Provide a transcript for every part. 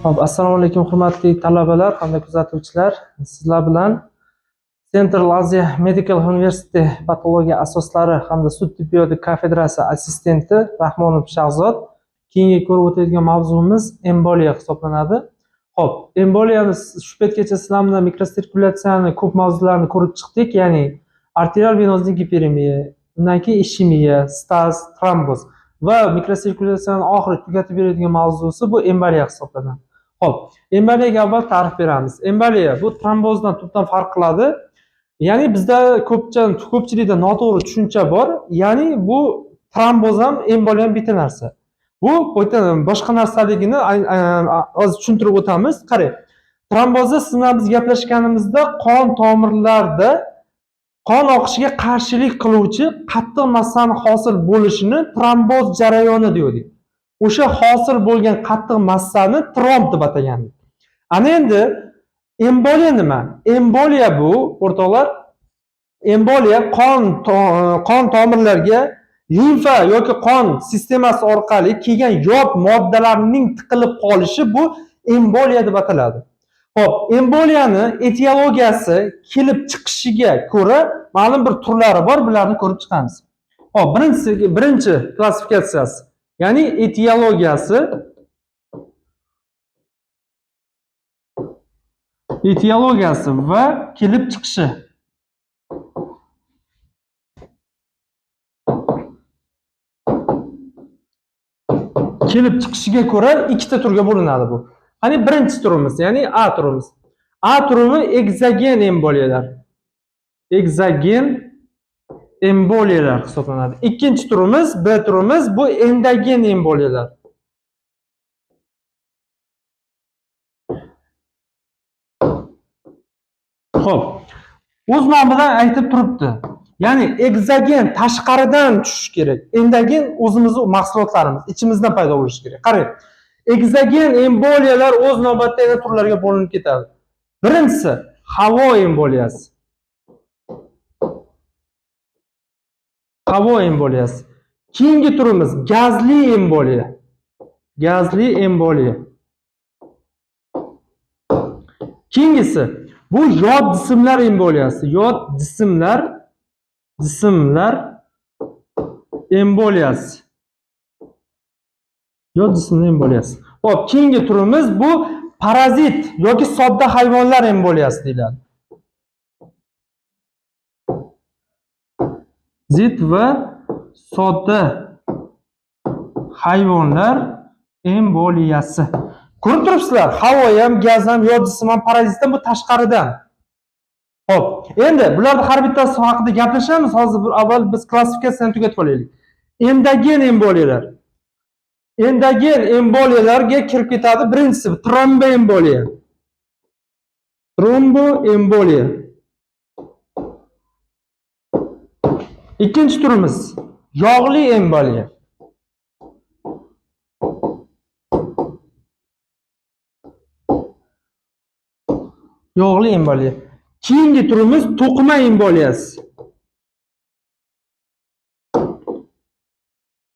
Xo'p, assalomu alaykum hurmatli talabalar hamda kuzatuvchilar. Sizlar bilan Central Asia Medical University patologiya asoslari hamda sud tibbiyoti kafedrasi assistenti Rahmonov Shahzod. Keyingi ko'rib o'tadigan mavzumiz emboliya hisoblanadi. Xo'p, emboliyani shu paytgacha sizlar bilan mikrosirkulyatsiyani ko'p mavzularni ko'rib chiqdik, ya'ni arterial venozli giperemiya, undan keyin ishemiya, staz, tromboz va mikrosirkulyatsiyani oxiri tugatib beradigan mavzusi bu emboliya hisoblanadi. Xo'p, emboliyaga avval ta'rif beramiz. Emboliya bu trombozdan tubdan farq qiladi. Ya'ni bizda ko'pchilikda noto'g'ri tushuncha bor. Ya'ni bu tromboz ham emboliya ham bitta narsa. Bu boshqa narsaligini hozir tushuntirib o'tamiz. Qarang, trombozda siz bilan biz gaplashganimizda qon tomirlarda qon oqishiga qarshilik qiluvchi qattiq massani hosil bo'lishini tromboz jarayoni degandik. O'sha hosil bo'lgan qattiq massani tromb deb atagandik. Ana endi emboliya nima? Emboliya bu, o'rtoqlar, emboliya qon tomirlarga limfa yoki qon sistemasi orqali kelgan yot moddalarning tiqilib qolishi bu emboliya deb ataladi. Xo'p, emboliyani etiologiyasi kelib chiqishiga ko'ra ma'lum bir turlari bor, bularni ko'rib chiqamiz. Xo'p, birinchi klassifikatsiyasi, ya'ni etiologiyasi va kelib chiqishi. Kelib chiqishiga ko'ra ikkita turga bo'linadi bu. Qani birinchi turimiz, ya'ni A turimiz. A turimi ekzogen emboliyalar. Ekzogen emboliyalar hisoblanadi. Ikkinchi turimiz, B turimiz bu endogen emboliyalar. Xo'p, o'z nomidan aytib turibdi. Ya'ni ekzogen tashqaridan tushishi kerak. Endogen o'zimizning mahsulotlarimiz ichimizdan paydo bo'lishi kerak. Qarang, ekzogen emboliyalar o'z navbatida yana turlarga bo'linib ketadi. Birinchisi havo emboliyasi. Havo emboliyasi. Keyingi turimiz gazli emboliya. Gazli emboliya. Keyingisi bu yot jismlar emboliyasi. Yot jismlar emboliyasi. Yot jismlar emboliyasi. Xo'p, keyingi turimiz bu parazit yoki sodda hayvonlar emboliyasi deyiladi. Zit va sodda hayvonlar emboliyasi. Ko'rib turibsizlar, havo ham, gaz ham, yot jism ham, parazit ham bu tashqaridan. Xo'p, endi bularni har bittasi haqida gaplashamiz. Hozir avval biz klassifikatsiyani tugatib olaylik. Endogen emboliyalar. Endogen emboliyalarga kirib ketadi. Birinchisi tromboemboliya. Tromboemboliya. Ikkinchi turimiz yog'li emboliya. Yog'li emboliya. Keyingi turimiz to'qima emboliyasi.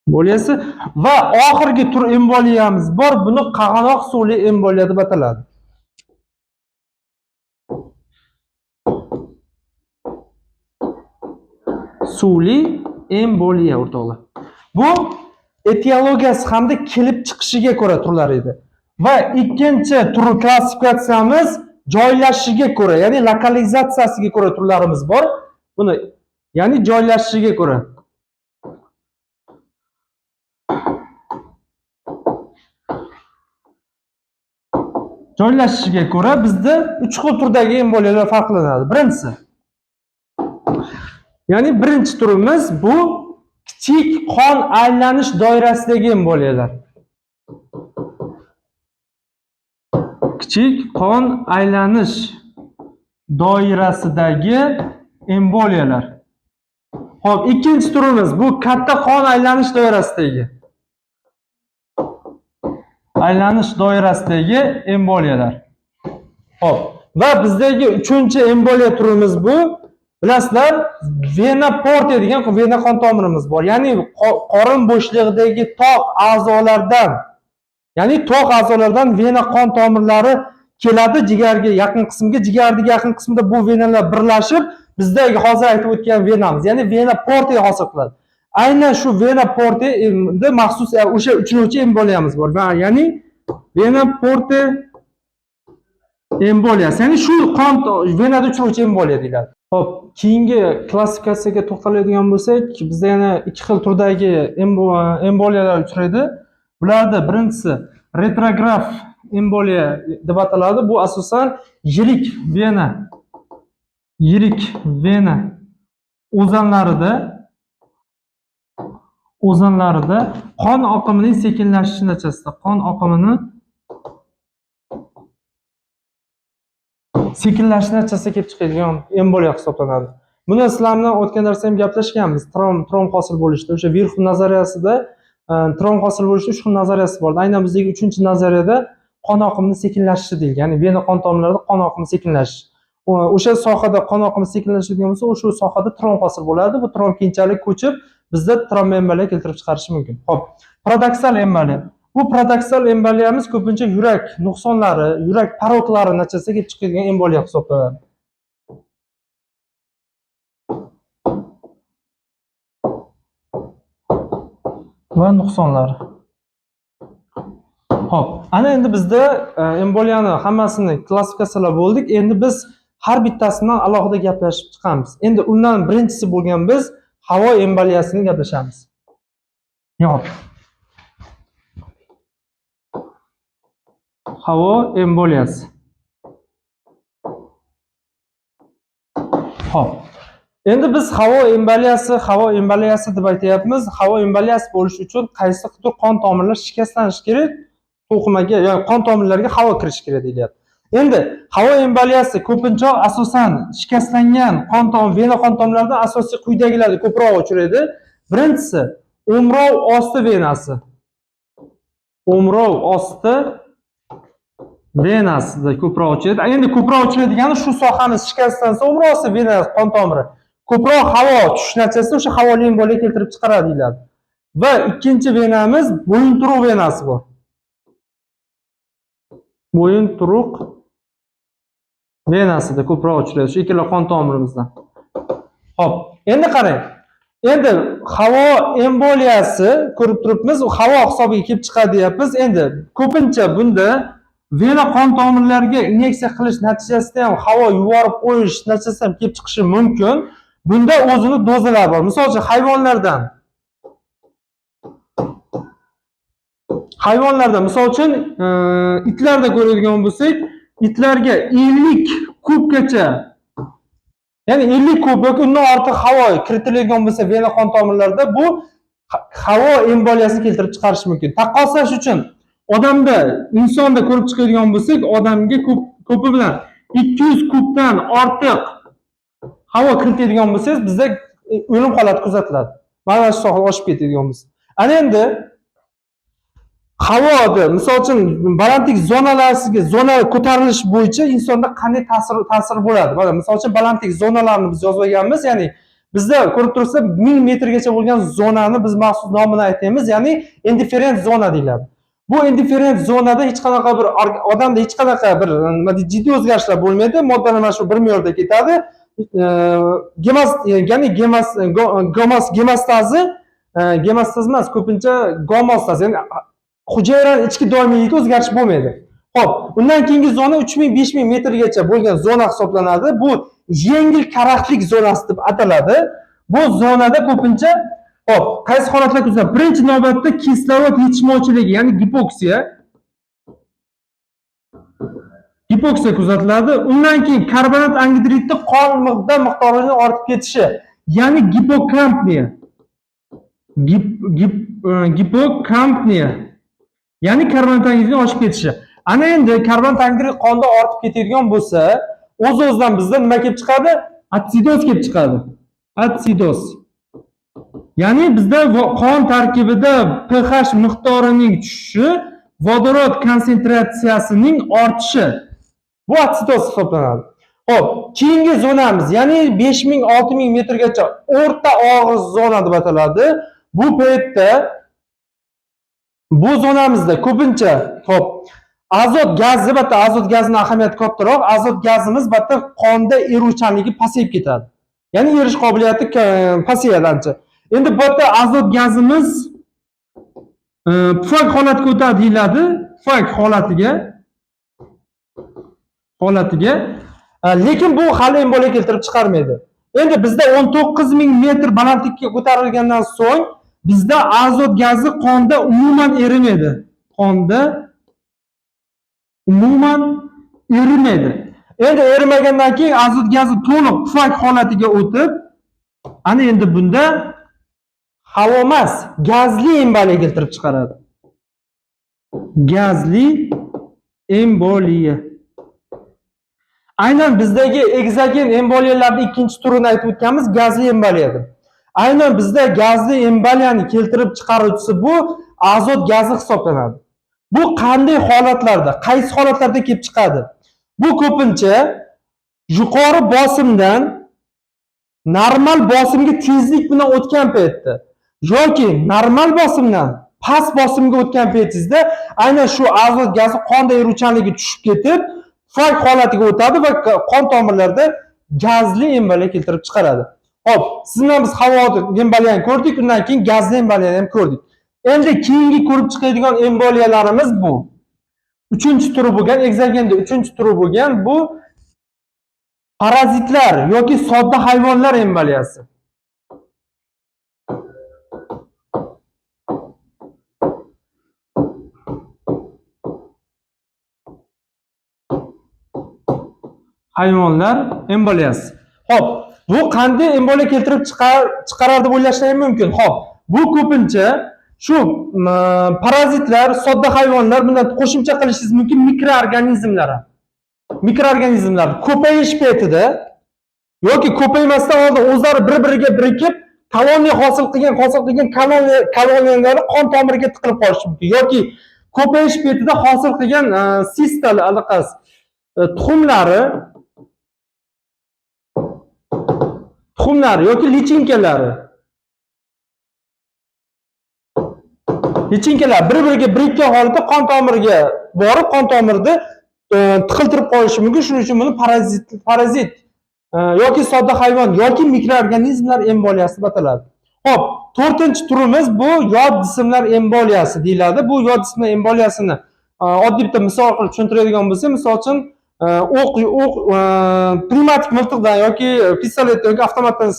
Emboliyasi va oxirgi tur emboliyamiz bor. Buni qag'anoq suvli emboliya deb ataladi. Suvli emboliya o'rtoqlar. Bu etiologiyasi hamda kelib chiqishiga ko'ra turlar edi. Va ikkinchi tur klassifikatsiyamiz joylashishiga ko'ra, ya'ni lokalizatsiyasiga ko'ra turlarimiz bor. Buni, ya'ni joylashishiga ko'ra. Joylashishiga ko'ra bizda 3 xil turdagi emboliyalar farqlanadi. Birinchisi, ya'ni birinchi turimiz bu kichik qon aylanish doirasidagi emboliyalar. Kichik qon aylanish doirasidagi emboliyalar. Xo'p, ikkinchi turimiz bu katta qon aylanish doirasidagi. Aylanish doirasidagi emboliyalar. Xo'p, va bizdagi uchinchi emboliya turimiz bu, bilasizlar, vena porte degan vena qon tomirimiz bor. Ya'ni qorin bo'shlig'idagi toq a'zolardan Ya'ni to'q a'zolardan vena qon tomirlari keladi jigarga yaqin qismga, jigarga yaqin qismida bu venalar birlashib, bizdagi hozir aytib o'tgan venamiz, ya'ni vena porte hosil qiladi. Aynan shu vena porte maxsus o'sha uchlovchi emboliyamiz bor. Ya'ni vena porte emboliyasi, ya'ni shu qon venada uchlovchi emboliya deyiladi. Xo'p, keyingi klassifikatsiyaga to'xtaladigan bo'lsak, bizda yana ikki xil turdagi emboliyalar uchraydi. Bularda birinchisi retrograf emboliya deb ataladi. Bu asosan yirik vena o'zanlarida qon oqimining sekinlashishi natijasida, qon oqimini sekinlashishi natijasida kelib chiqadigan emboliya hisoblanadi. Buni sizlar bilan o'tgan darsda ham gaplashganmiz. Tromb hosil bo'lishda, o'sha Virxu nazariyasida tromb hosil bo'lishda 3 xil nazariyasi bor. Aynan bizdagi 3-nazariyada qon oqimini sekinlashishi deyilgan. Ya'ni vena qon tomirlarida qon oqimi sekinlashishi. O'sha sohada qon oqimi sekinlashadigan bo'lsa, o'sha sohada tromb hosil bo'ladi. Bu tromb keyinchalik ko'chib bizda tromboemboliya keltirib chiqarishi mumkin. Xo'p, paradoksal emboliya. Bu paradoksal emboliyamiz ko'pincha yurak nuqsonlari, yurak paroklari natijasida kelib chiqadigan emboliya hisoblanadi. Va nuqsonlari. Xo'p, ana endi bizda emboliyani hammasini klassifikatsiyalab bo'ldik. Endi biz har bittasidan alohida gaplashib chiqamiz. Endi undan birinchisi bo'lgan biz havo emboliyasini gaplashamiz. Yo'q. Havo emboliyasi. Xo'p. Endi biz havo emboliyasi deb aytayapmiz. Havo emboliyasi bo'lishi uchun qaysidir qon tomirlar shikastlanishi kerak, to'qimaga, ya'ni qon tomirlariga havo kirishi kerak deyilyapti. Endi havo emboliyasi ko'pincha asosan shikastlangan qon tomir, vena qon tomirlaridan asosiy quyidagilarda ko'proq uchraydi. Birinchisi o'mrov osti venasi. O'mrov osti venasida ko'proq uchraydi. Endi ko'proq uchraydigani shu sohamiz shikastlansa, o'mrov osti vena qon tomiri ko'proq havo tushish natijasida o'sha havoli emboliya keltirib chiqaradi deyiladi. Va ikkinchi venamiz bo'yinturuq venasi bor. Bo'yinturuq venasida ko'proq uchraydi. Shu ikkala qon tomirimizdan. Xo'p, endi qarang. Endi havo emboliyasi ko'rib turibmiz, u havo hisobiga kelib chiqadi deyapmiz. Endi ko'pincha bunda vena qon tomirlariga inyeksiya qilish natijasida ham havo yuborib qo'yish natijasida ham kelib chiqishi mumkin. Bunda o'zini dozalari bor. Misol uchun hayvonlardan misol uchun itlarda ko'radigan bo'lsak, itlarga 50 kubgacha, ya'ni 50 kub yoki undan ortiq havo kiritiladigan bo'lsa vena qon tomirlarida bu havo emboliyasini keltirib chiqarishi mumkin. Taqqoslash uchun odamda, insonda ko'rib chiqadigan bo'lsak, odamga ko'pi bilan 200 kubdan ortiq havo kiritadigan bo'lsangiz, bizda o'lim holati kuzatiladi. Mana shu soha oshib ketadigan bo'lsa. Ana endi havoda, misol uchun balandlik zonalariga, zona ko'tarilish bo'yicha insonda qanday ta'sir bo'ladi? Mana misol uchun balandlik zonalarini biz yozib olganmiz, ya'ni bizda ko'rib tursa 1000 metrgacha bo'lgan zonani biz maxsus nomini aytamiz, ya'ni indifferent zona deyiladi. Bu indifferent zonada hech qanaqa bir odamda hech qanaqa bir nima deydi, jiddiy o'zgarishlar bo'lmaydi, moddalar mana shu bir me'yorda ketadi. Ya'ni gemostazi, gemostaz emas, ko'pincha gomostaz, ya'ni hujayrani ichki doimiylikda o'zgarish bo'lmaydi. Xo'p, undan keyingi zona 3000-5000 metrgacha bo'lgan zona hisoblanadi. Bu yengil karaxtlik zonasi deb ataladi. Bu zonada ko'pincha, xo'p, qaysi holatlar kuzatiladi? Birinchi navbatda kislorod yetishmovchiligi, ya'ni gipoksiya. Gipoksiya kuzatiladi. Undan keyin karbonat angidridni qon miqdorining ortib ketishi, ya'ni gipokampniya. Gipokampniya. Ya'ni karbonat angidridning oshib ketishi. Ana endi karbonat angidrid qonda ortib ketadigan bo'lsa, o'z-o'zidan bizda nima kelib chiqadi? Atsidoz kelib chiqadi. Atsidoz. Ya'ni bizda qon tarkibida pH miqdorining tushishi, vodorod konsentratsiyasining ortishi. Bu atsidoz hisoblanadi. Xo'p, keyingi zonamiz, ya'ni 5000-6000 metrgacha o'rta og'ir zona deb ataladi. Bu paytda Bu zonamizda ko'pincha, xo'p, azot gazi, albatta azot gazini ahamiyati kattaroq. Azot gazimiz albatta qonda eruvchanligi pasayib ketadi. Ya'ni erish qobiliyati pasayadi ancha. Endi bu yerda azot gazimiz pufak holatiga o'tadi deyiladi. Pufak holatiga. Lekin bu hali emboliya keltirib chiqarmaydi. Endi bizda 19 000 metr balandlikka ko'tarilgandan so'ng bizda azot gazi qonda umuman erimaydi. Qonda umuman erimaydi. Endi erimagandan keyin azot gazi to'liq pufak holatiga o'tib, ana endi bunda havo emas, gazli emboliya keltirib chiqaradi. Gazli emboliya. Aynan bizdagi ekzogen emboliyalarning ikkinchi turini aytib o'tganmiz, gazli emboliya deb. Aynan bizda gazli emboliyani keltirib chiqaruvchisi bu azot gazi hisoblanadi. Bu qanday holatlarda, qaysi holatlarda kelib chiqadi? Bu ko'pincha yuqori bosimdan normal bosimga tezlik bilan o'tgan paytda yoki normal bosimdan past bosimga o'tgan paytingizda aynan shu azot gazi qonda eruvchanligi tushib ketib, pufak holatiga o'tadi va qon tomirlarida gazli emboliya keltirib chiqaradi. Xo'p, siz bilan biz havo emboliyani ko'rdik, undan keyin gazli emboliyani ham ko'rdik. Endi keyingi ko'rib chiqadigan emboliyalarimiz bu uchinchi turi bo'lgan, ekzogenda uchinchi turi bo'lgan bu parazitlar yoki sodda hayvonlar emboliyasi. Hayvonlar emboliyasi. Xo'p, bu qanday emboliya keltirib chiqarar deb o'ylashlari mumkin. Xo'p, bu ko'pincha shu parazitlar, sodda hayvonlar, bundan qo'shimcha qilishingiz mumkin mikroorganizmlar. Mikroorganizmlar ko'payish paytida yoki ko'paymasdan oldin o'zlari bir-biriga birikib koloniya hosil qilgan koloniyalari qon tomiriga tiqilib qolishi mumkin yoki ko'payish paytida hosil qilgan sistalar, anaqasi, tuxumlari yoki lichinkalari. Lichinkalar bir-biriga birikkan holatda qon tomiriga borib, qon tomirida tiqiltirib qolishi mumkin. Shuning uchun buni parazit yoki sodda hayvon yoki mikroorganizmlar emboliyasi deb ataladi. Xo'p, to'rtinchi turimiz bu yot jismlar emboliyasi deyiladi. Bu yot jismlar emboliyasini oddiy bitta misol qilib tushuntiradigan bo'lsak, misol uchun o'q pnevmatik miltiqdan yoki pistoletdan yoki avtomatdan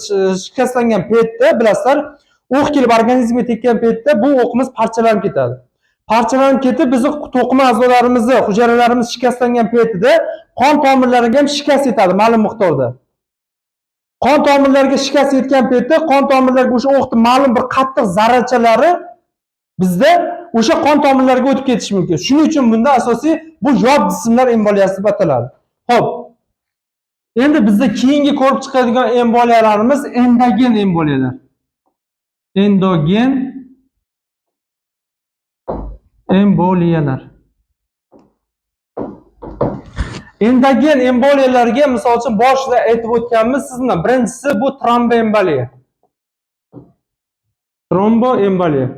shikastlangan paytda, bilasizlar, o'q kelib organizmga tekkan paytda bu o'qimiz parchalanib ketadi. Parchalanib ketib, bizni to'qima a'zolarimizni, hujayralarimiz shikastlangan paytida qon tomirlariga ham shikast yetadi ma'lum miqdorda. Qon tomirlariga shikast yetgan paytda qon tomirlariga o'sha o'qni ma'lum bir qattiq zarrachalari bizda o'sha qon tomirlariga o'tib ketishi mumkin. Shuning uchun bunda asosiy bu yot jismlar emboliyasi deb ataladi. Xo'p. Endi bizda keyingi ko'rib chiqadigan emboliyalarimiz endogen emboliyalar. Endogen emboliyalar. Endogen emboliyalarga misol uchun boshida aytib o'tganmiz siz bilan. Birinchisi bu tromboemboliya. Tromboemboliya.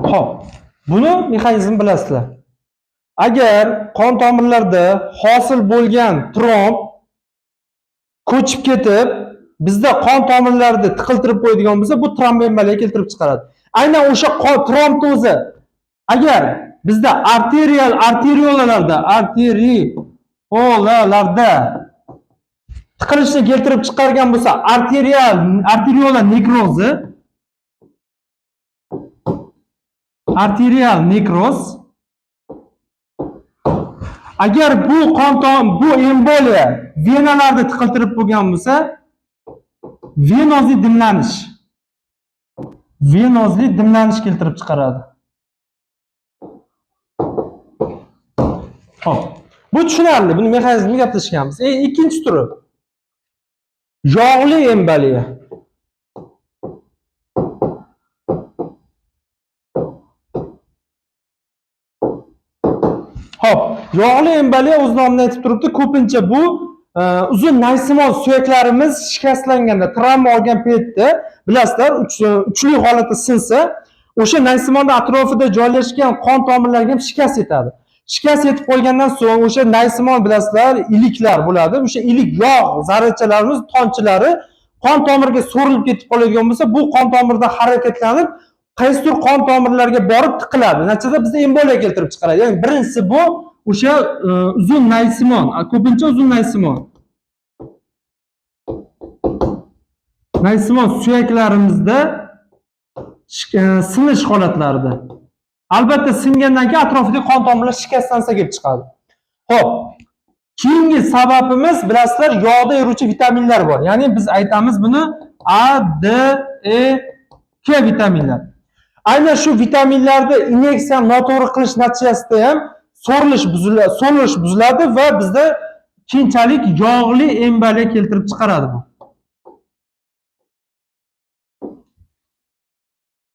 Xo'p, buni mexanizmi bilasizlar. Agar qon tomirlarda hosil bo'lgan tromb ko'chib ketib, bizda qon tomirlarida tiqiltirib qo'yadigan bo'lsa, bu tromboemboliya keltirib chiqaradi. Aynan o'sha trombni o'zi agar bizda arteriolalarda tiqilishni keltirib chiqargan bo'lsa, arteriola nekrozi, arterial nekroz, agar bu qon bu emboliya venalarda tiqiltirib qo'ygan bo'lsa, venozli dimlanish, venozli dimlanish keltirib chiqaradi. Xo'p, bu tushunarli, buni mexanizmini gaplashganmiz. Ikkinchi turi yog'li emboliya. Xo'p, yog'li emboliya o'z nomini aytib turibdi, ko'pincha bu Uzun naysimon suyaklarimiz shikastlanganda, travma olgan paytda, bilasizlar, uchli holatda sinsa, o'sha naysimonda atrofida joylashgan qon tomirlarga ham shikast yetadi. Shikast yetib qolgandan so'ng o'sha naysimon, bilasizlar, iliklar bo'ladi. O'sha ilik yog' zarrachalarimiz tomchilari qon tomirga so'rilib ketib qoladigan bo'lsa, bu qon tomirda harakatlanib qaysidir qon tomirlarga borib tiqiladi. Natijada bizda emboliya keltirib chiqaradi. Ya'ni birinchisi bu o'sha uzun naysimon, ko'pincha uzun naysimon. Naysimon suyaklarimizda sinish holatlarida. Albatta singandan keyin atrofidagi qon tomirlar shikastlansa kelib chiqadi. Xo'p, keyingi sababimiz, bilasizlar, yog'da eruvchi vitaminlar bor. Ya'ni biz aytamiz buni A, D, E, K vitaminlar. Aynan shu vitaminlarni inyeksiya noto'g'ri qilish natijasida ham so'rilish buziladi va bizda keyinchalik yog'li emboliya keltirib chiqaradi bu.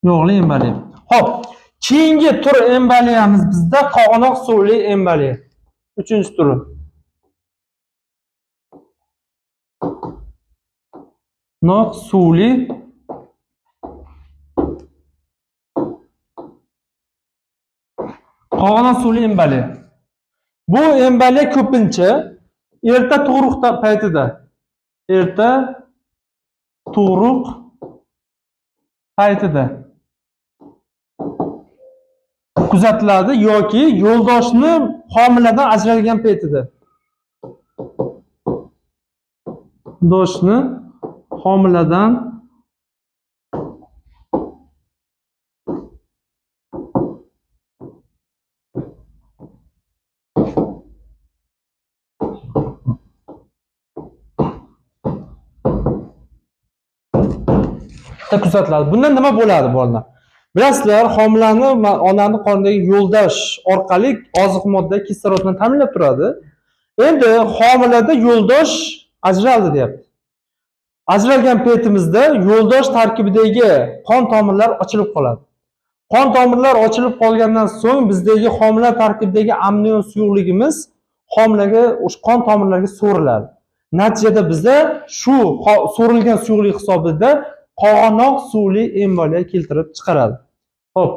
Yog'li emboliya. Xo'p, keyingi tur emboliyamiz bizda qog'onoq suvli emboliya. Uchinchi turi. Noq suvli qog'onoq suvli emboliya. Bu emboliya ko'pincha erta tug'ruq paytida, erta tug'ruq paytida kuzatiladi yoki yo'ldoshni homiladan ajralgan paytida. Yo'ldoshni homiladan kuzatiladi. Bundan nima bo'ladi bolalar? Bilasizlar, homilani onani qornidagi yo'ldosh orqali oziq modda kislorod bilan ta'minlab turadi. Endi homilada yo'ldosh ajraldi deyapti. Ajralgan paytimizda yo'ldosh tarkibidagi qon tomirlar ochilib qoladi. Qon tomirlar ochilib qolgandan so'ng bizdagi homila tarkibidagi amnion suyuqligimiz homilaga, o'sha qon tomirlarga so'riladi. Natijada bizda shu so'rilgan suyuqlik hisobida qog'onoq suvli emboliya keltirib chiqaradi. Xo'p,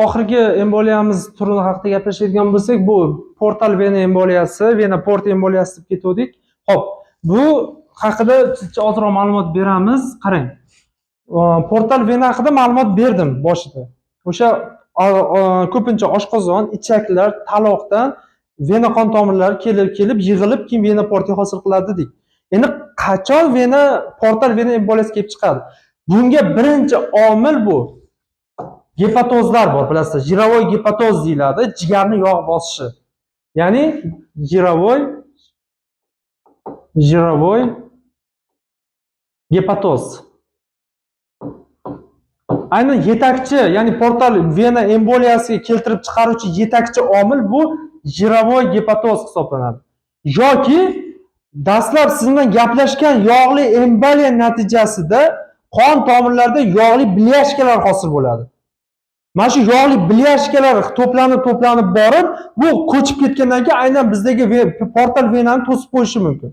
oxirgi emboliyamiz turini haqida gaplashadigan bo'lsak, bu portal vena emboliyasi, vena port emboliyasi deb ketuvdik. Xo'p, bu haqida ozroq ma'lumot beramiz. Qarang. Portal vena haqida ma'lumot berdim boshida. O'sha ko'pincha oshqozon, ichaklar, taloqdan vena qon tomirlari kelib yig'ilib, keyin vena porti hosil qiladi dedik. Endi qachon vena portal vena emboliyasi kelib chiqadi? Bunga birinchi omil bu gepatozlar bor, bilasizlar, jirovoy gepatoz deyiladi, jigarni yog' bosishi. Ya'ni jirovoy gepatoz. Aynan yetakchi, ya'ni portal vena emboliyasiga keltirib chiqaruvchi yetakchi omil bu jirovoy gepatoz hisoblanadi. Yoki dastlab siz bilan gaplashgan yog'li emboliya natijasida qon tomirlarida yog'li blyashkalar hosil bo'ladi. Mana shu yog'li blyashkalar to'planib borib, bu ko'chib ketgandan keyin aynan bizdagi portal venani to'sib qo'yishi mumkin.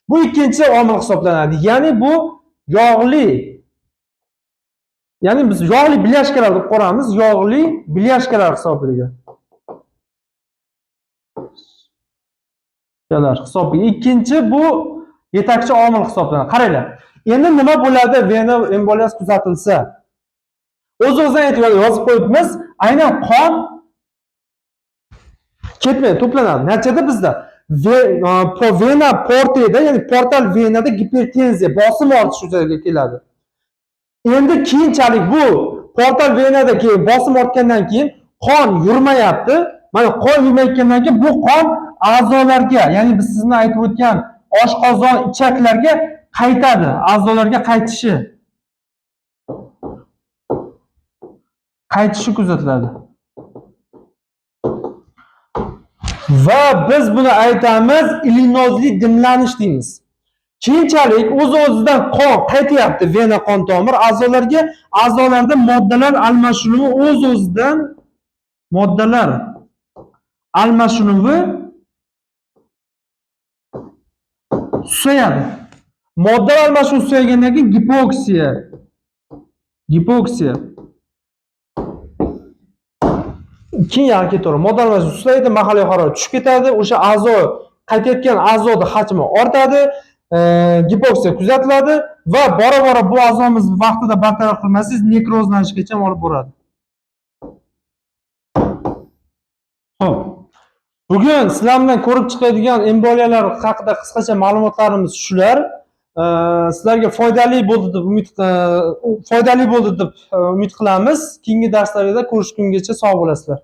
Bu ikkinchi omil hisoblanadi. Ya'ni bu yog'li, ya'ni biz yog'li blyashkalar deb ko'ramiz, yog'li blyashkalar hisobiga. Hisobiga. Ikkinchi bu yetakchi omil hisoblanadi. Qaranglar. Endi nima bo'ladi vena emboliyasi kuzatilsa? O'z-o'zidan aytib yozib qo'yibmiz, aynan qon ketmaydi, to'planadi. Natijada bizda vena portida, ya'ni portal venada gipertenziya, bosim ortishi yuzaga keladi. Endi keyinchalik bu portal venada keyin bosim ortgandan keyin qon yurmayapti. Mana qon yurmayotgandan keyin bu qon a'zolarga, ya'ni biz sizni aytib o'tgan oshqozon, ichaklarga qaytadi, a'zolarga qaytishi kuzatiladi. Va biz buni aytamiz ilinozli dimlanish deymiz. Keyinchalik o'z-o'zidan qon qaytyapti vena qon tomir a'zolarga, a'zolarda moddalar almashinuvi o'z-o'zidan moddalar almashinuvi Susayadi. Modda almashuvi susaygandan keyin gipoksiya. Gipoksiya. Keyin yana ketaveradi. Modda almashuvi susaydi, mahalliy harorat tushib ketadi, o'sha a'zo, qaytayotgan a'zoni hajmi ortadi, gipoksiya kuzatiladi va bora bora bu a'zomiz vaqtida bartaraf qilmasangiz, nekrozlanishgacha olib boradi. Xo'p. Bugun sizlar bilan ko'rib chiqadigan emboliyalar haqida qisqacha ma'lumotlarimiz shular. Sizlarga foydali bo'ldi deb umid qilamiz. Keyingi darslarda ko'rishgungacha sog' bo'lasizlar.